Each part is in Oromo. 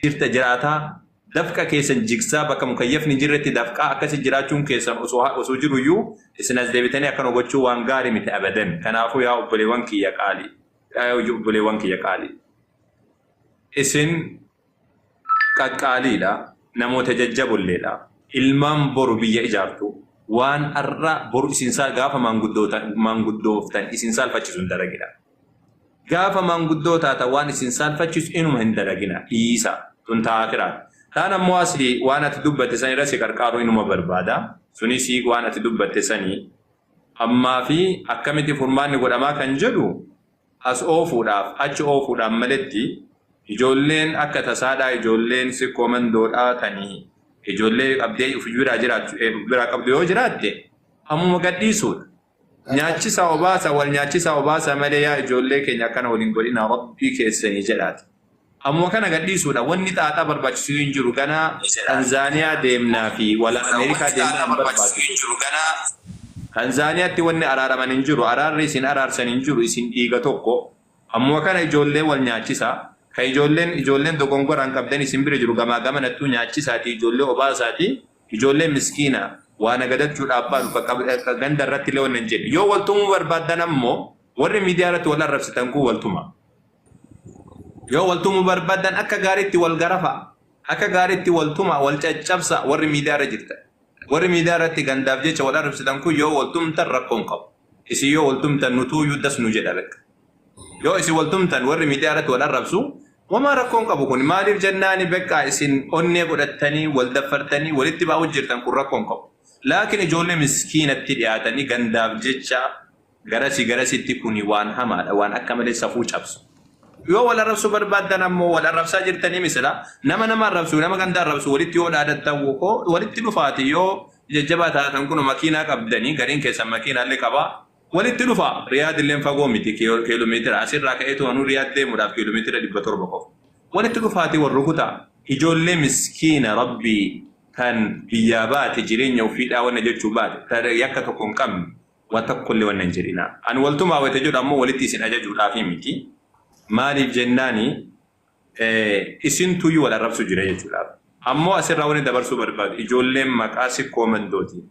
Jirta jiraataa dafqa keessan jigsaa, bakka mukayyafni hin jirretti dafqaa akkasi jiraachuun keessan osoo jiruyyuu isin as deebitanii akkana gochuu waan gaarii miti abadan. Kanaafuu yaa obboleewwan kiyya qaalii, yaa obboleewwan kiyya qaalii, isin qaqqaaliidha, namoota jajjabolleedha, ilmaan boru biyya ijaartu. Waan har'a boru isin gaafa maanguddooftan isin saalfachiisu hin dalagina. Gaafa maanguddoo taatan waan isin saalfachiisu inuma hin dalagina, dhiisa. Tun ta aakhiraati. Taan ammoo asli waan ati dubbatte san irra si qarqaaruu inuma barbaada. Sunis waan ati dubbatte sani ammaa fi akkamiti furmaanni godhamaa kan jedhu as oofuudhaaf achi oofuudhaan maletti ijoolleen akka tasaadhaa ijoolleen sikkoo mandoodhaa tani ijoollee qabdee uf biraa jiraattu uf biraa qabdu yoo jiraatte ammuma gadhiisuudha. Nyaachisa obaasa, wal nyaachisa obaasa malee yaa ijoollee keenya akkana wal hin godhinaa Rabbii keessanii jedhaati. Ammuma kana gadhiisuudha. Wanni xaaxaa barbaachisu hin jiru. Ganaa Tanzaaniyaa deemnaa fi wala Ameerikaa deemnaa hin barbaachisu. Tanzaaniyaatti wanni araaraman hin jiru. Araarri isin araarsan hin jiru. Isin dhiiga tokko. Ammuma kana ijoollee wal nyaachisa. Ka ijoolleen dogongoraan qabdan isin bira jiru gamaa gamanattuu nyaachisaati ijoollee obaasaati. Ijoolleen miskiina waa nagadachuudhaaf baanu ka ganda irratti illee wanna hin jenne. Yoo wal tumuu barbaaddan ammoo warri miidiyaa irratti wal arrabsitan kun wal tuma. Yoo wal tumuu barbaaddan akka gaariitti wal garafa. Akka gaariitti wal tuma, wal caccabsa warri miidiyaa irra jirtan. Warri miidiyaa irratti gandaaf jecha wal arrabsitan kun yoo wal tumtan rakkoo hin qabu. Isin yoo wal tumtan nutuuyyuu das nu jedha beqa. Yoo isin wal tumtan warri miidiyaa irratti wal arrabsu homaa rakkoo hin qabu kun. Maaliif jennaani beqaa isin onnee godhattanii wal daffartanii walitti ba'uu jirtan, kun rakkoo hin qabu. Laakiin ijoollee miskiinatti dhiyaatanii gandaaf jecha garasii garasitti kuni waan hamaadha, waan akka malee safuu cabsu. Yoo wal arrabsuu barbaaddan ammoo wal arrabsaa jirtanii misila nama nama arrabsu, nama ganda arrabsu walitti yoo dhaadattan hoo walitti dhufaati. Yoo jajjabaa taatan kun makiinaa qabdanii, gariin keessan makiinaallee qabaa, walitti dhufa. Riyaad illeen fagoo miti, kiiloomeetira asirraa ka'eetu anuu Riyaad deemuudhaaf kiiloomeetira 700 qofa. Walitti dhufaatii wal rukutaa. Ijoollee miskiina Rabbii kan biyyaa baate, jireenya ofiidhaa wanna jechuu baate, ta yakka tokko hin qabne, waa tokkollee wanna hin jedhinaa. Ani waltumaa wayita jedhu ammoo walitti isin ajajuudhaafi miti. Maaliif jennaani isintuyyuu wal arrabsuu jira jechuudhaaf. Ammoo asirraa wanni dabarsuu barbaadu ijoolleen maqaa Sikkoo Mandooti.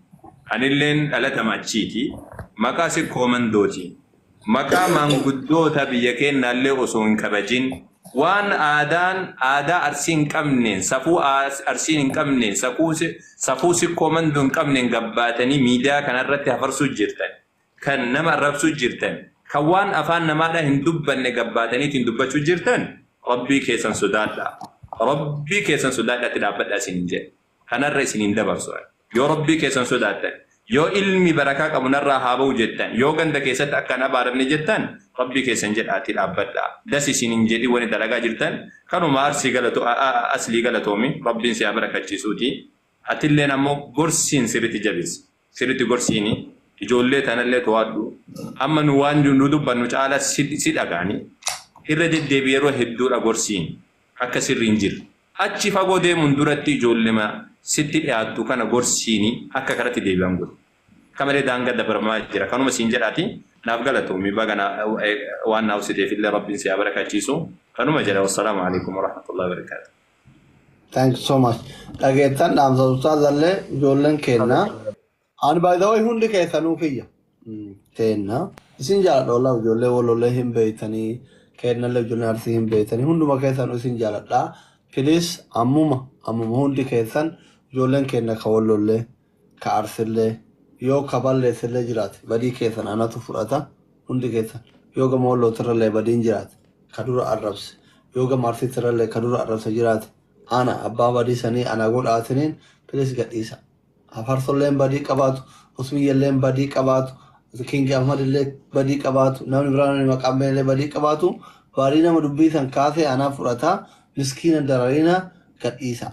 Anilleen dhalatama achiiti. Maqaa Sikkoo Mandooti. Maqaa maanguddoota biyya keennaallee osoo hin kabajin waan aadaan aadaa Arsii hin qabneen, safuu Arsiin hin qabneen, safuu Sikkoo Mandoo hin qabneen gabbaatanii miidiyaa kanarratti hafarsuu jirtan. Kan nama arrabsuu jirtan, kan waan afaan namaadhaa hin dubbanne gabbaataniitiin dubbachuu jirtan, Rabbii keessan sodaadhaa. Rabbii keessan sodaadhaatti dhaabbadhaa isiniin jedha. Kanarra isiniin dabarsu ani. Yoo Rabbii keessan sodaattan, yoo ilmi barakaa qabu narraa haa ba'u jettan, yoo ganda keessatti akka hin abaaramne jettan, Rabbii keessan jedhaatii dhaabbadhaa. Das isin hin jedhin wani dalagaa jirtan kanuma. Arsii galato aslii galatoomi, Rabbiin si haa barakachiisuuti. Atilleen ammoo gorsiin sirriitti jabeessi. Sirriitti gorsiini ijoollee tanallee to'adhu. Amma nu waan nu dubbannu caala si dhagaani. Irra deddeebi yeroo hedduudha gorsiin akka sirri hin jirre. Achi fagoo deemuun duratti ijoollema sitti dhiyaattu kana gorsiini akka karatti deebi'an godhi. Akka malee daangaa dabaramaa jira. Kanuma siin jedhaati naaf galatoomi, baga waan naaf siteef illee Rabbiin si haa barakachiisu. Kanuma jedha. Wassalaamu alaikum warahmatullahi wabarakaatuh. Thank you so much. Dhageettan dhaamsa ustaazallee ijoolleen keenna. Ani by the way hundi keessanuu kiyya. Keenna. Isin jaaladha wallahi, ijoollee Wallollee hin beeytanii, keennallee ijoolleen Arsii hin beeytanii, hunduma keessanuu isin jaaladha. Please ammuma ammuma hundi keessan ijoolleen keenna ka Wallollee ka Arsillee yoo ka balleessillee jiraate badii keessan anatu fudhata. Hundi keessan yoo gama Wallootirrallee badiin jiraate ka dura arrabse, yoo gama Arsiitirrallee ka dura arrabse jiraate, ana abbaa badii sanii ana godhaatiniin please gadhiisa. Hafarsolleen badii qabaatu, Usmiyyalleen badii qabaatu, King Ahmad illee badii qabaatu, namni biraa namni maqaan beellee badii qabaatu, badii nama dubbii san kaasee anaa fudhataa. Miskiina darariina, gadhiisa.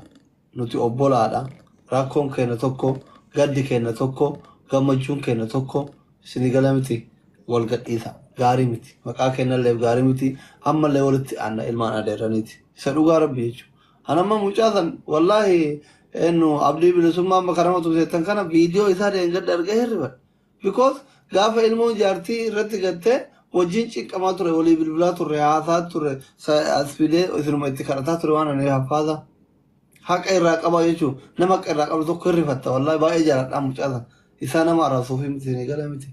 Nuti obbolaadha. Rakkoon keenya tokko, gaddi keenya tokko, gammachuun keenya tokko. Isinii gala miti? Wal gadhiisa. Gaarii miti. Maqaa keenyallee gaarii miti. Ammallee walitti aanna, ilmaan adeeraniiti. Isa dhugaa Rabbi jechuudha. Anamma mucaa san wallaahi eenyu Abdii Bilisummaa amma kanama tumseettan kana viidiyoo isaa deengadda argee hirriban. Because gaafa ilmoon jaartii irratti gattee Wajjin cinqamaa ture, walii bilbilaa turre, haasaa turre, as fidee isinuma itti kadhataa ture waan ani haffaasa. Haqa irraa qabaa jechuun nama haqa irraa qabdu tokko hirrifatta. Wallaahi baay'ee jaaladhaa mucaa sana. Isaa nama arrabsuuf miti isinii gala miti.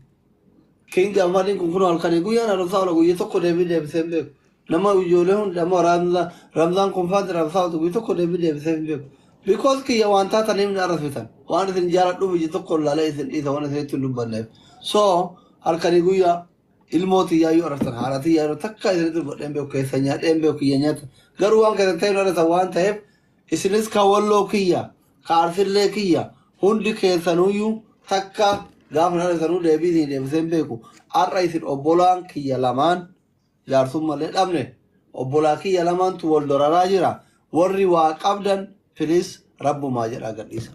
King Ahmadiin kun kunoo halkanii guyyaan arrabsaa oola guyya tokko deebii deebisee hin beeku. Nama ijoollee hundi amma Ramzaan Ramzaan kun faati arrabsaa ooltu guyya tokko deebii deebisee hin beeku. Because kiyya waan taataniif na arrabsitan. Waan isin jaaladhuuf ija tokko laalee isin dhiisa waan isinitti hin dubbanneef. So halkanii guyyaa ilmoo tiyyaayyuu arrabsan haadha tiyyaayyuu takka isinitti dubbadhee hin beeku keessa nyaadhee hin beeku kiyya nyaata. Garuu waan keessan ta'e na arrabsan waan ta'eef isinis ka walloo kiyya ka arsillee kiyya hundi keessanuyyuu takka gaafa na arrabsanuu deebii isin deebisee hin beeku. Har'a isin obbolaan kiyya lamaan jaarsummallee dhabne obbolaa kiyya lamaantu wal doraraa jira. Warri waa qabdan please rabbumaa jedhaa gadhiisa.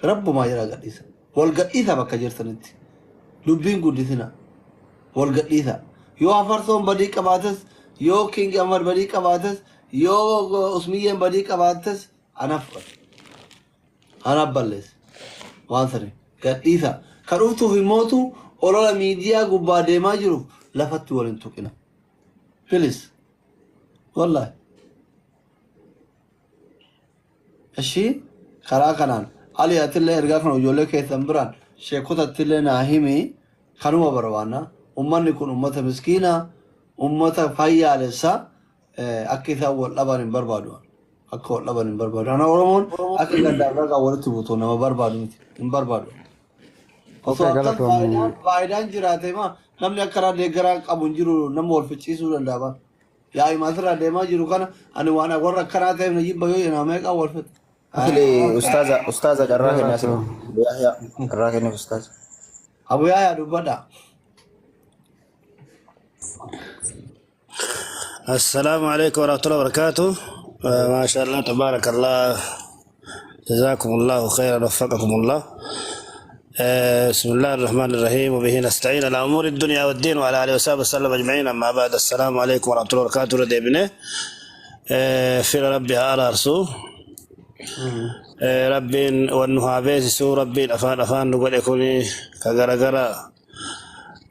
Rabbumaa jedhaa gadhiisa. Wal gadhiisa bakka jirtanitti. Dubbiin guddisina. Wal gadhiisa. Yoo hafarsoon badii qabaates, yoo King Ahmad badii qabaates, yoo Usmiyyeen badii qabaates anaaf fudhate. Anaaf balleesse. Waan sani gadhiisa. Kan dhuftuuf immootu olola miidiyaa gubbaa deemaa jiruuf lafatti wal hin tuqina. Please. Wallahi. Ishii karaa kanaan Ali atillee ergaa kana ijoollee keessan biraan sheekotattillee naa himi kanuma barbaanna. Ummanni kun ummata miskiina, ummata fayyaalessa akka isaan wal dhaban hin barbaadu. Akka wal dhaban hin barbaadu. Ana Oromoon akka gandaaf ragaa walitti buutu nama barbaadu miti. Hin barbaadu. Osoo Okay, akkas galatoomi. faayidaan jiraate maa namni akkanaa deeggaraa qabu hin jiru nama wal ficciisuu danda'a bara. Yaa'ima asirraa deemaa jiru kana ani waan warra akkanaa ta'eef na jibba yoo jedhama meeqaa wal fixa. Asli ustaaza ustaaza carraa kenni asli. Galatoomi. Yahya carraa kenniif ustaaza. Abu Yahya dubbadha. السلام عليكم ورحمة الله وبركاته. ما شاء الله تبارك الله جزاكم الله خيرا وفقكم الله. بسم الله الرحمن الرحيم وبه نستعين على أمور الدنيا والدين وعلى آله وصحبه وسلم أجمعين أما بعد السلام عليكم ورحمة الله وبركاته رديبنه في ربي أرسو ربين والنها بيسسو ربين أفان أفان نقول يكوني كغرغرا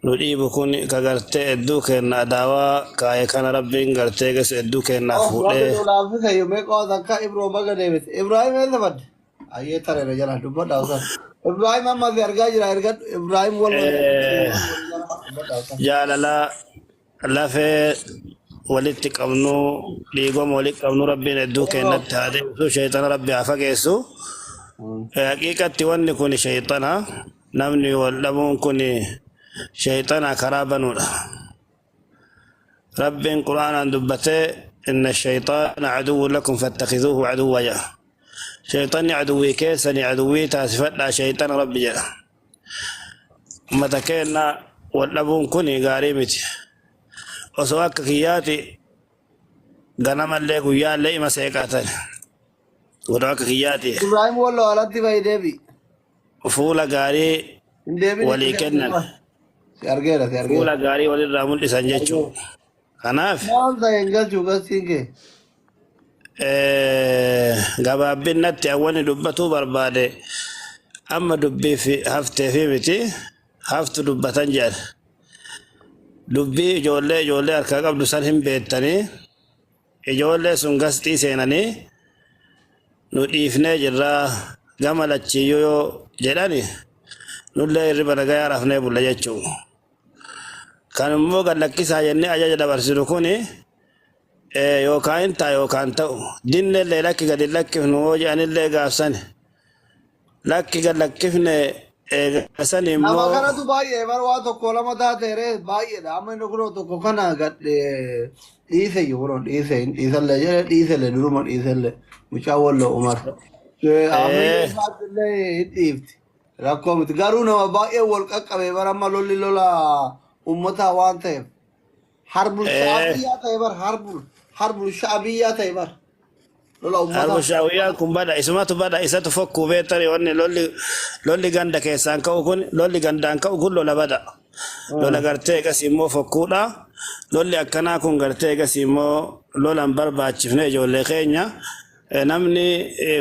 nu dhiibu kun ka gartee hedduu kenna adaawaa kaaye kana rabbiin gartee gas hedduu kennaaf Oh, rabbi fuudhee nu laaffise yoo meeqa waan akka Ibroo baga deebite. Ibrahim eessa badde? Ayyee tareera jala dubbadha osoo. Ibrahim amma si argaa jira erga Ibrahim wal dubbadha osoo. jaalala lafee walitti qabnu dhiigoma walitti qabnu rabbiin hedduu kennatti haa deebisu sheexana rabbi haa fageessu. Haqiiqatti wanni kun sheexana namni wal dhabuun kun sheexana karaa banuudha. Rabbiin quraanaan dubbatee inna shayxaana aduwwun lakum fattakhizuuhu aduwwa jedha. Sheexanni aduwwii keessanii aduwwii taasifadhaa sheexana rabbi jedha. Ummata keenya wal dhabuun kun gaarii miti. Osoo akka kiyyaati ganamallee guyyaallee ima seeqatan. Osoo akka kiyyaati Ibrahim walloo alatti bahi deebi. fuula gaarii Hin deebin walii kennan. Si argeera si argeera. Fuula gaarii walirraa mul'isan jechuudha. Kanaaf Waan ta'e hin galchuu gastiin kee. gabaabbinatti awwanni dubbatuu barbaade amma dubbii fi haftee fi miti haftu dubbatan jedhan. Dubbii ijoollee ijoollee harkaa qabdu san hin beektanii ijoollee sun gasxii seenanii nu dhiifnee jirraa gama lachiyyuu yoo jedhani nullee hirriba nagayaa rafnee bulla jechuu. Kan immoo gad lakkisaa jennee ajaja dabarsinu kuni yookaan hin ta'a yookaan ta'u dinnellee lakki gad hin lakkifnu yoo jedhanillee gaafsani lakki gad lakkifne eegasan Nama immoo kanatu baay'ee bar waa tokko lama taateere baay'eedha. Amma inni kunoo tokko kana gad dhiise iyyuu kunoo dhiise hin dhiisallee jedhe dhiisellee duruma dhiisellee mucaa walloo Umar. Ammayyaa isaattillee hin dhiifti. Rakkoo miti. Garuu nama baay'ee wal qaqqabe bar amma lolli lola uummataa waan ta'eef. Harbul sha'abiyyaa ta'e bar harbul harbul sha'abiyyaa ta'e bar lola Harbu uummataa. shaawiyaan kun bada isumatu bada isatu fokkuu beektani wanni lolli lolli ganda keessaan ka'u kun lolli gandaan ka'u kun lola bada lola gartee egas immoo fokkuudha lolli akkanaa kun gartee egas immoo lola hin barbaachifne ijoollee keenya namni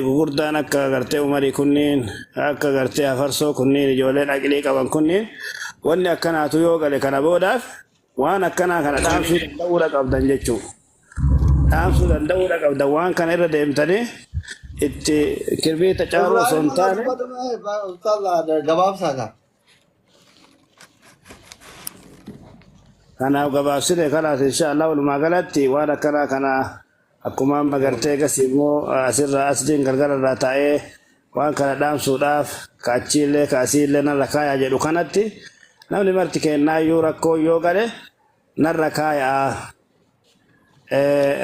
gugurdaan akka gartee umarii kunniin akka gartee hafarsoo kunniin ijoolleen aqlii qaban kunniin wanni akkanaatu yoo gale kana boodaaf Waan akkanaa kana dhaamsuu danda'uudha qabdan jechuudha. Dhaamsuu danda'uudha qabdan waan kana irra deemtanii itti kirbiita caaruu osoo Ibrahim hin taane Ustaz gabaabsaa kaa. Kanaaf gabaabsine kanaas insha Allah walumaa galatti waan akkanaa kana akkuma amma gartee gasi immoo asirraa asliin gargar irraa taa'ee waan kana dhaamsuudhaaf ka achiillee ka asiillee narra kaayaa jedhu kanatti namni marti kennaayyuu rakkoo yoo gale narra kaayaa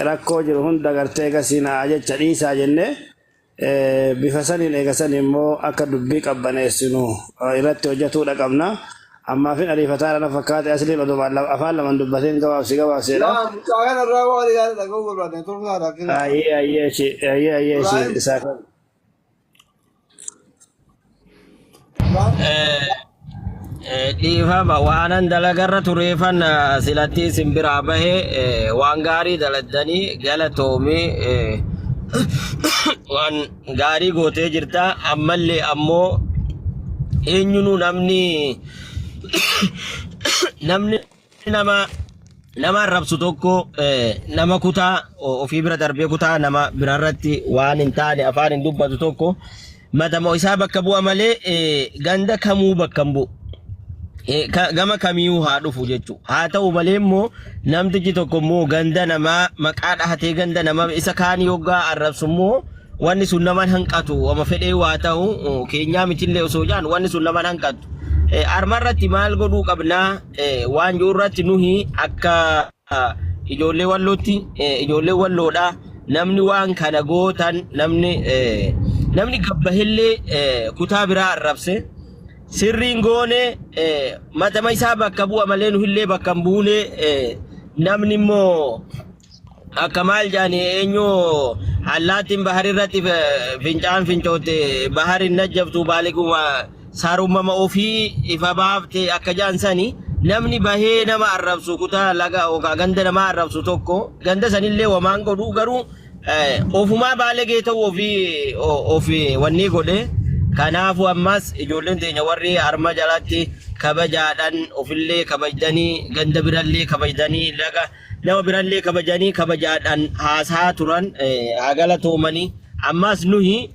rakkoo jiru hunda gartee gasii naa jecha dhiisaa jennee bifa saniin eega sanii immoo akka dubbii qabbaneessinu irratti hojjetuudha qabna. Ammaafin ariifataadha na fakkaate asliin oduma afaan laman dubbateen gabaabsi gabaabseedha. Yaa mucaa kana irraa waan yaada dhaga'uu barbaadne tursaa rakkina. Ayyee ayyee shi ayyee ayyee shi Ibrahim isaa kan. Ibrahim Dhiifama waanan dalagarra tureefan silatti isin biraa bahe waan gaarii daladdanii galatoomii waan gaarii gootee jirta ammallee ammoo eenyunuu namni namni nama nama arrabsu tokko nama kutaa ofii bira darbee kutaa nama biraarratti waan hin taane afaan hin dubbatu tokko matama isaa bakka bu'a malee ganda kamuu bakka hin bu'u. Gama kamiyyuu haa dhufu jechuudha. Haa ta'u malee immoo namtichi tokko immoo ganda namaa maqaa dhahatee ganda namaa isa kaan yoggaa arrabsu immoo wanni sun naman hanqatu wama fedhee waa ta'u keenyaa mitillee osoo jaan wanni sun naman hanqatu. Arma irratti maal godhuu qabnaa waan jiru irratti nuhi akka ijoollee wallootti ijoollee walloodha namni waan kana gootan namni namni gabbahellee kutaa biraa arrabse sirriin goone matama isaa bakka bu'a malee nuhillee bakka hin buune namni immoo akka maal jedhani eenyu allaattiin bahar irratti fincaan fincoote bahar hin najjabtu baaliguma sarumama ofii ifa baafte akka jedhan sani namni bahee nama arrabsu kutaa laga yookaan ganda namaa arrabsu tokko ganda sanillee wamaan godhu garuu ofumaa baalegee ta'uu ofii ofii wanni godhe. Kanaafuu ammas ijoolleen teenya warri harma jalatti kabajaadhaan ofillee kabajdanii ganda birallee kabajdanii laga nama birallee kabajanii kabajaadhaan haasaa turan haa galatoomanii. Ammas nuhi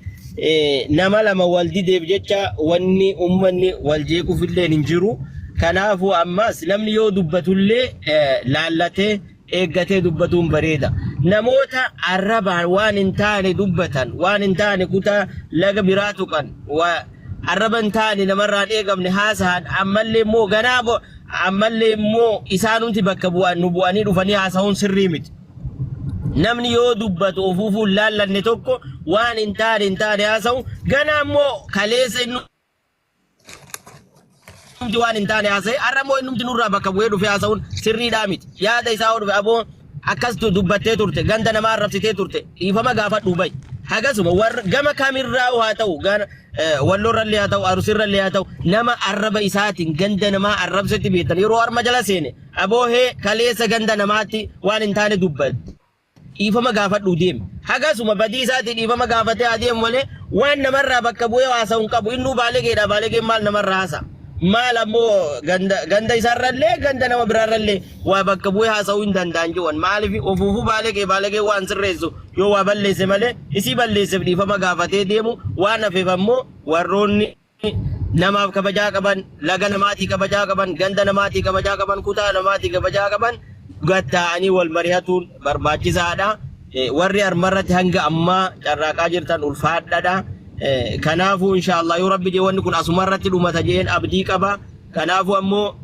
nama lama wal dideef jecha wanni ummanni wal jeequufillee hin jiru. Kanaafuu ammas namni yoo dubbatullee laallatee eeggatee dubbatuun bareeda. Namoota arrabaan waan hin taane dubbatan, waan hin taane kutaa laga biraa tuqan, arraba hin taane namarraan eegamne haasahan ammallee immoo ganaa ammallee immoo isaanumti bakka bu'an nu bu'anii dhufanii haasa'uun sirrii miti. Namni yoo dubbatu ofuufuu hin laallanne tokko waan hin taane hin taane haasa'u ganaa immoo kaleessa inni innumti waan hin taane haasa'e har'a immoo innumti nurraa bakka bu'ee dhufee haasa'uun sirriidhaa miti. Yaada isaa yoo dhufe aboo akkas dubbattee turte ganda namaa arrabsitee turte dhiifama gaafadhuu bahi. Hagasuma warra gama kamirraa haa ta'u walloorrallee haa ta'u arusirrallee haa ta'u nama arraba isaatiin ganda namaa arrabsetti beektan yeroo harma jala seene aboo hee kaleessa ganda namaatti waan hin taane dubbatte. Dhiifama gaafadhuu deemi. Hagasuma badii isaatii dhiifama gaafatee haa deemu malee waan namarraa bakka bu'ee haasa'u hin qabu. Innuu baalegeedha baalegeen maal namarraa haasa'a. Maal ammoo ganda ganda isaarrallee ganda nama biraarrallee waa bakka bu'ee haasa'uu hin danda'an jedhan. Maaliif ofuufuu baalegee baalegee waan sirreessu yoo waa balleesse malee isii balleesseef dhiifama gaafatee deemu waan hafeef ammoo warroonni namaaf kabajaa qaban, laga namaatii kabajaa qaban, ganda namaatii kabajaa qaban, kutaa namaatii kabajaa qaban gad taa'anii wal mari'atuun barbaachisaadha. Warri armarratti hanga ammaa carraaqaa jirtan ulfaadhadha. Kanaafuu inshaallah yoo rabbi jee wanni kun asumarratti dhumata jeen abdii qaba. Kanaafuu ammoo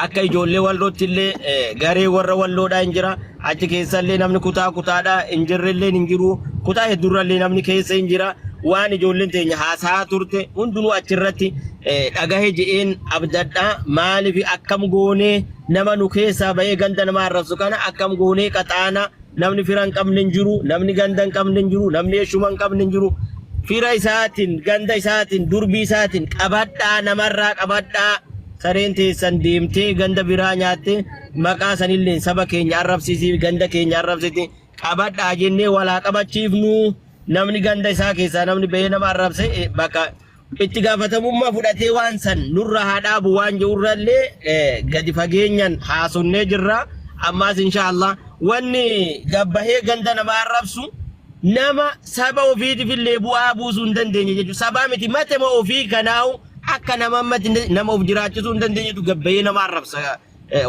akka ijoollee wallootti illee garee warra walloodhaa hin jira. Achi keessa illee namni kutaa kutaadhaa hin jirre illee hin jiru. Kutaa hedduurra illee namni keessa hin jira. Waan ijoolleen teenya haasaa turte hundinuu achirratti dhagahe je'een abdadha. Maaliif akkam goonee nama nu keessaa bahee ganda nama arrabsu kana akkam goonee qaxaana namni fira hin qabne hin jiru, namni ganda hin qabne hin jiru, namni eeshuma hin qabne hin jiru. Fira isaatiin, ganda isaatiin, durbii isaatiin qabadhaa namarraa qabadhaa. Sareen teessan deemtee ganda biraa nyaatte maqaa sanillee saba keenya arrabsisi, ganda keenya arrabsiti. Qabadhaa jennee walaa qabachiifnu namni ganda isaa keessaa namni bahee nama arrabse bakka Itti gaafatamummaa fudhatee waan san nurra haa dhaabu waan jirurrallee gadi fageenyaan haasofnee jirra. Ammaas inshaallah wanni gabbahee ganda namaa arrabsu nama saba ofiitiif illee bu'aa buusuu hin dandeenye jechuudha. Sabaa miti, matema ofii kanaahu akka nama ammatti nama of jiraachisuu hin dandeenyetu gabbahee nama arrabsa.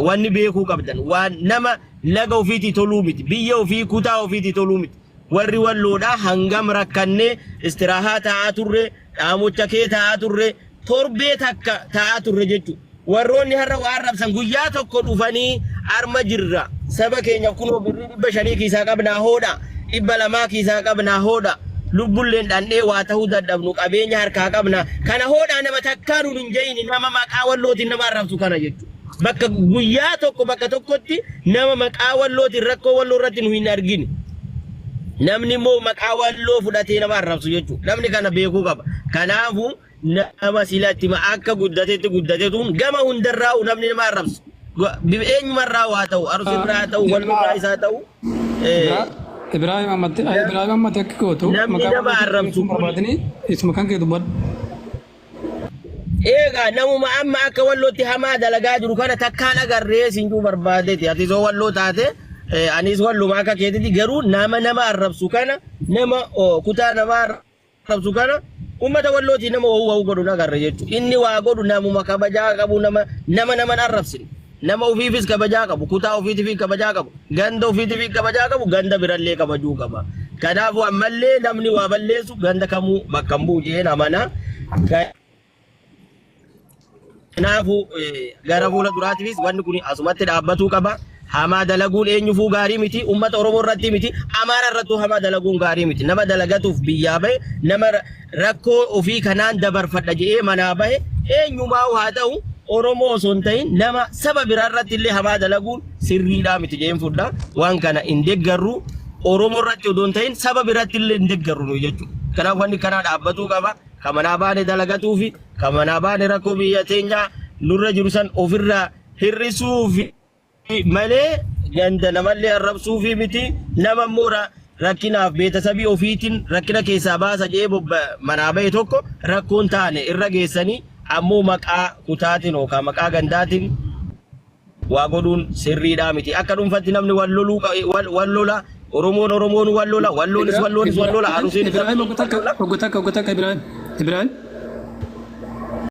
Wanni beekuu qabdan, waan nama laga ofiitii toluu miti, biyya ofii, kutaa ofiitii toluu miti. Warri Walloodhaa hangam rakkannee istiraahaa taa'aa turre, dhaamocha kee taa'aa turre, torbee takka taa'aa turre jechuudha. Warroonni har'a waa arrabsan guyyaa tokko dhufanii arma jirra. Saba keenya kunoo birrii 500 kiisaa qabnaa hoodha. 200 kiisaa qabnaa hoodha. Lubbulleen dhandhee waa ta'uu dadhabnu qabeenya harkaa qabna. Kana hoodhaa nama takkaa nuun hin jeyini, nama maqaa Wallootiin nama arrabsu kana jechuudha. Bakka guyyaa tokko bakka tokkotti nama maqaa Wallootiin rakkoo Walloo irratti nu hin argine. Namni immoo maqaa Walloo fudhatee nama arrabsu jechuudha. Namni kana beekuu qaba. Kanaafuu nama sila itti akka guddatetti guddatetuun gama hundarraa namni nama arrabsu. Eenyumarraa haa ta'u, Arsirraa haa ta'u, Wallorraa isaa ta'u. Ibrahim ammatti, Ibrahim ammatti akka gootu Namni maqaa nama arrabsu kun barbaadini isuma kan kee dubbadhu. Egaa namuma amma akka Wallootti hamaa dalagaa jiru kana takkaan agarree sinjuu barbaadeeti. Ati soo Walloo taate, anis Walluma akka keetitti, garuu nama nama arrabsu kana, nama kutaa nama arrabsu kana, uummata Wallootii nama wahuu wahuu godhu agarre jechuudha. Inni waa godhu namuma kabajaa qabu, nama nama nama arrabsine. Nama ofiifis kabajaa qabu, kutaa ofiitiif kabajaa qabu, ganda ofiitiif kabajaa qabu, ganda birallee kabajuu qaba. Kanaafuu ammallee namni waa balleessu ganda kamuu bakka hin bu'u jeen amana. Kanaafuu gara fuula duraatiifis wanni kun asumatti dhaabbatuu qaba. Hamaa dalaguun eenyufuu gaarii miti. Uummata Oromoo irratti miti. Amaara irrattuu hamaa dalaguun gaarii miti. Nama dalagatuuf biyyaa bahe, nama rakkoo ofii kanaan dabarfadha jedhee manaa bahe, eenyumaa haa ta'u, Oromoo osoo hin ta'in nama saba biraa irratti illee hamaa dalaguun sirriidhaa miti jedheen fudha. Waan kana hin deeggarru. Oromoo irratti odoo hin ta'in saba biratti illee hin deeggarru nuyi jechuudha. Kanaaf wanni kanaa dhaabbatuu qaba. Ka manaa baane dalagatuufi, ka manaa baane rakkoo biyya teenyaa nurra jiru san ofirraa hir'isuufi malee ganda namallee arrabsuufi miti. Nama immoo rakkinaaf beetasabii ofiitiin rakkina keessaa baasa jedhee bobba manaa bahe tokko rakkoon taane irra geessanii ammoo maqaa kutaatiin yookaan maqaa gandaatiin waa godhuun sirriidhaa miti. Akka dhuunfatti namni wal loluu wal lola. Oromoon Oromoon wal lola. Walloonis Walloonis wal lola. Arusiinis Ibrahim Arusiin oggo wal takka lola. Oggo takka, oggo takka, Ibrahim. Ibrahim.